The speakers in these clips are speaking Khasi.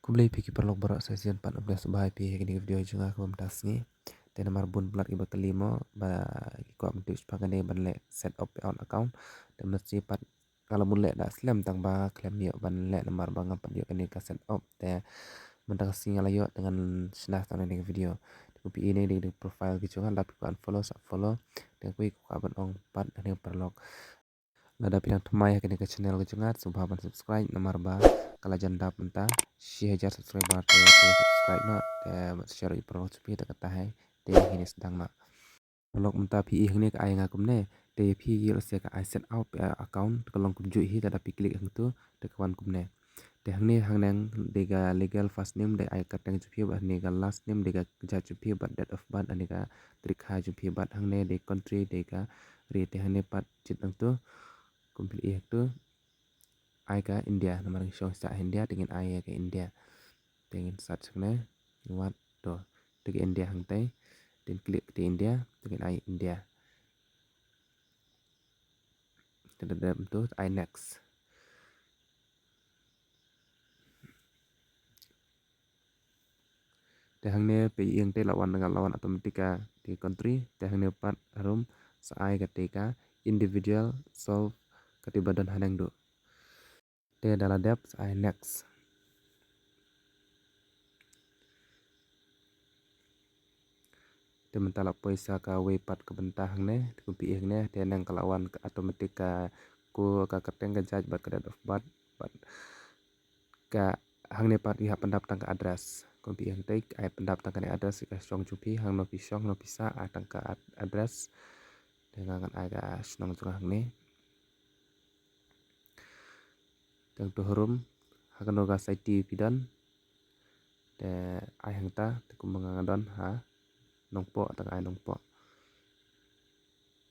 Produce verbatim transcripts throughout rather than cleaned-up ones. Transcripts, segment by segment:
Khublei phi ki paralok baroh sa shisien pat, khublei sngewbha ïa phi ha kane ka video jong nga kaba mynta sngi. Te namar bun palat kiba kylli mo ba ki kwah ban tip shaphang kane ban leh set up payout account. Te mynta sngi pat nga la mut leh da slem tang ba khlem ïoh ban leh namar ba ngam pat ïoh kane ka set up. Te mynta ka sngi nga la ïoh te ngan shna tang kane ka video. Te kumba phi i ne dei ka profile ka jong nga, lada phi kwah ban follow sa follow. Te kawei ka kwah ban ong pat ha kane ka paralok, lada phi dang thymmai ha kane ka channel ka jong nga, sngewbha ban subscribe namar ba ka la jan dap mynta shi hajar subscriber. Te phi subscribe noh, te share ïa ki paralok jong phi, te kata hi te ngin ïa sdang noh. Paralok, mynta phi i hangne ka ai nga kumne, te ïa phi ïoh lehse ka ai set up account ka long kumjuh hi, te lada phi click hangtu te ka wan kumne. Te hangne hangne dei ka legal first name, dei ai ka kyrteng jong phi, bad hangne ka last name dei ka jait jong phi, bad date of birth, hangne ka tarik kha jong phi, bad hangne dei country, dei ka ri. Te hangne pat jied hangtu, kumba phi i hangtu, ai ka India, namar ngi shong sha India, te ngin ai ka India. Te ngin search hangne, wat to, te ka India hangtei, te ngin click te India, te ngin ai India. Te da dep to ai next. Te hangne phi i hangtei la wan, la wan automatic ka te country. Te hangne pat harum sa ai kata ka individual solve kata ba don haneng du. Te da la dep sa ai next. Te mynta la poi sa kawei pat ka bynta hangne, te kumba phi i hangne, te hangne ka la wan ka automatic ka ko ka kyrteng, ka jait, bad ka date of birth, bad ka hangne pat i hap pyndap tang ka address. Kumba phi i hangtei, ai pyndap tang kane address, ka shong jong phi, hangno phi shong, hangno phi sah, ai tang ka ad-, address. Te nga ngan ai ka shnong jong nga hangne. Te hangtu harum, ha kano ka city phi don. Te ai hangta, te kumba nga nga don ha Nongpoh, te nga ai Nongpoh.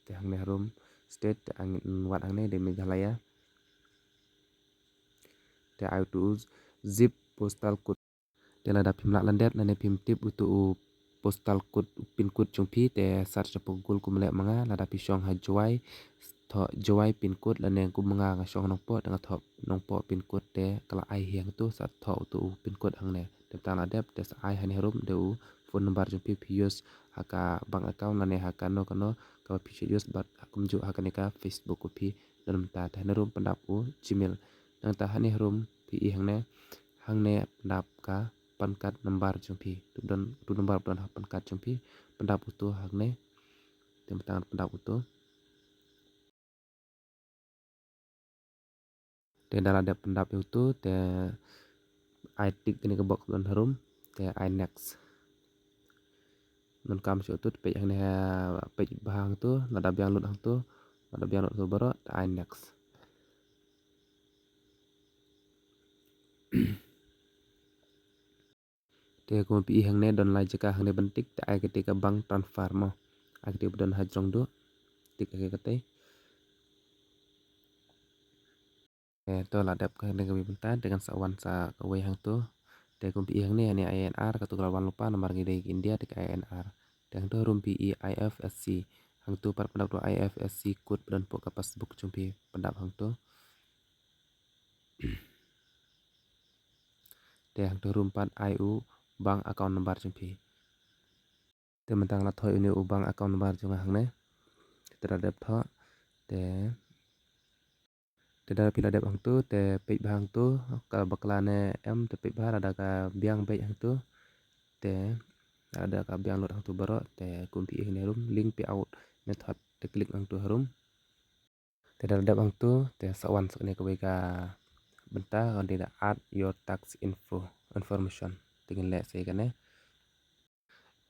Te hangne harum state, te ngin wad hangne dei Meghalaya. Te ai utu u zip postal code. Te lada phim lah lyndet, lane phim tip utu u postal code, u pin code jong phi, te search hapoh Google kumba leh ma nga, lada phi shong ha Jowai, thoh Jowai pin code, lane kumba nga nga shong ha Nongpoh, te nga thoh Nongpoh pin code, te ka la ai hi hangtu, sa thoh utu u pin code hangne. Te tang la dep, te sa ai hangne harum, dei u phone number jong phi, phi use ha ka bank account, lane ha kano kano kaba phi shu use, bad kumjuh ha kane ka Facebook ka phi don mynta. Te hangne harum pyndap u Gmail. Nangta hangne harum phi i hangne, hangne pyndap ka PAN card number jong phi. Tu don, tu number don ha PAN card jong phi, pyndap utu hangne. Te mynta pyndap utu. Te da la dep pyndap ïa utu, te ai tick kane ka box don harum, te ai next. Donkam shuh utu, te peit hangne, peit bha hangtu, lada biang lut hangtu, lada biang lut hangtu baroh, te ai next. Te kumba phi i hangne don lai jaka hangne ban tick, te ai kata ka bank transfer mo. Ai kata ba don ha jrong duh. Tick ai kata. Te to la dep ka hangne kawei bynta, te ngan sa wan sa kawei hangtu. Te kumba phi i hangne, hangne I N R, katu ka la wan lypa namar ngi dei ka India, te ka I N R. Te hangtu harum phi i I F S C. Hangtu pat pyndap tu I F S C code ba don hapoh ka passbook jong phi, pyndap hangtu. Te hangtu harum pat ai u bank account number jong phi. Te mynta nga la thoh ïa une u bank account number jong nga hangne. Te da dep thoh. Te, te da phi la dep hangtu, te peit bha hangtu, ka bakla ne em, te peit bha lada ka biang beit hangtu. Te lada ka biang lut hangtu baroh, te kumba phi i hangne harum, link payout method, te click hangtu harum. Te da la dep hangtu, te sa wan sa kane kawei ka bynta, ka dei da add your tax info, information. Te ngin leh sa ïa kane.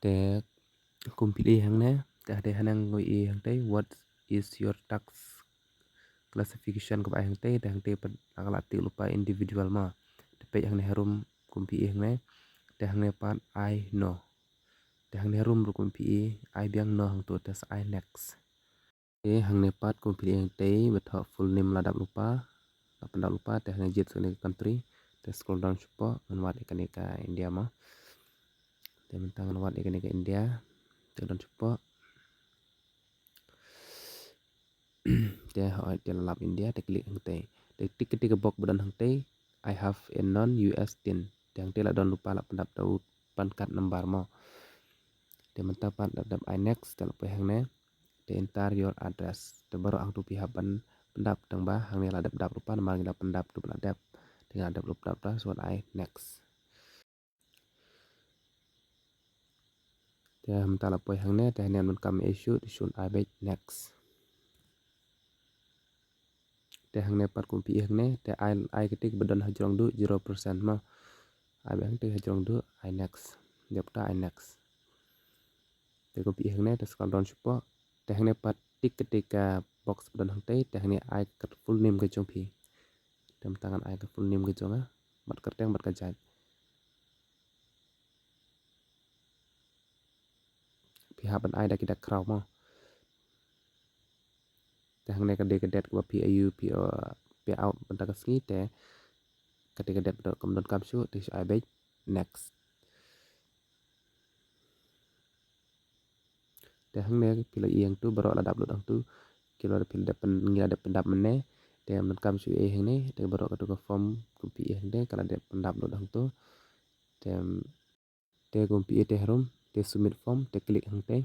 Te kumba phi i hangne, te hadien hangne ngi i hangtei, what is your tax classification kaba ai hangtei, te hangtei pat ka la tick lypa individual mo. Te peit hangne harum kumba phi i hangne, te hangne pat ai no. Te hangne harum ruh kumba phi i, ai biang no hangtu, te sa ai next. Te hangne pat kumba phi i hangtei, ba thoh full name la dap lypa, la pyndap lypa, te hangne jied sa kane ka country, te scroll down shapoh, ngan wad ïa kane ka India mo. Te mynta ngan wad ïa kane ka India, te don shapoh. Te hooid, te la lap India, te click hangtei. Te tick kata ka box ba don hangtei, I have a non U S tin. Te hangte la don lypa la pyndap da u pan kat number mo. Te mynta pat la dep ai next, te la poi hangne. Te enter your address. Te baroh hangtu phi hap ban pyndap tang ba hangne la dep dap lypa namar ngi la pyndap tu ba la dep. Te ngi la dep lypa dap ta, so ai next. Te mynta la poi hangne, te hangne mynta kam issue, te shun ai beit next. Te hangne pat kum phi i hangne, te ai, ai kti ba don ha jrong duh zero percent mo. Ai beit hangte ha jrong duh, ai next. Dep ta ai next. Te kum phi i hangne, te scroll down shapoh. Te hangne pat tik kti ka box ba don hangte, te hangne ai ka full name ka jong phi. Te mynta ngan ai ka full name ka jong nga, bad kyrteng bad ka jait. Phi hap ban ai da ki dak khraw mo. Te hangne ka dei ka date kaba phi aiu phi, uh, pay out mynta ka sngi, te ka dei ka date ba kam donkam shuh, te shu ai beit next. Te hangne phi la i hangtu baroh la dap lut hangtu. Ki la phi la dep pyn-, ngi la dep pyndap mynne. Te mynta kam shu i hangne, te baroh katu ka form kum phi i hangne ka la dep pyndap lut hangtu. Te, te kum phi i te harum, te submit form, te click hangte.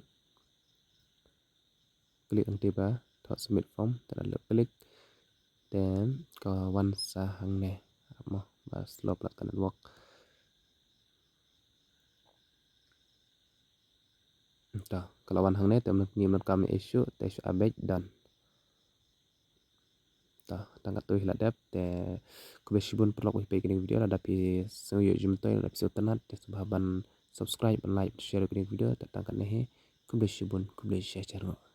Click hangte ba thoh submit form, te la lep click. Te ka wan sa hangne. Mo ba slow plat ka network. To, ka la wan hangne, te mynta kam issue, te shu ai beit done. To, tang katto hi la dep, te khublei shibun paralok ba phi peit kane ka video, lada phi sngew ïoh jingmyntoi, lada phi sngewtynnat, te sngewbha ban subscribe, ban like, ban share kane ka video, te tang katne hi, khublei shibun, khublei shihajar nguh.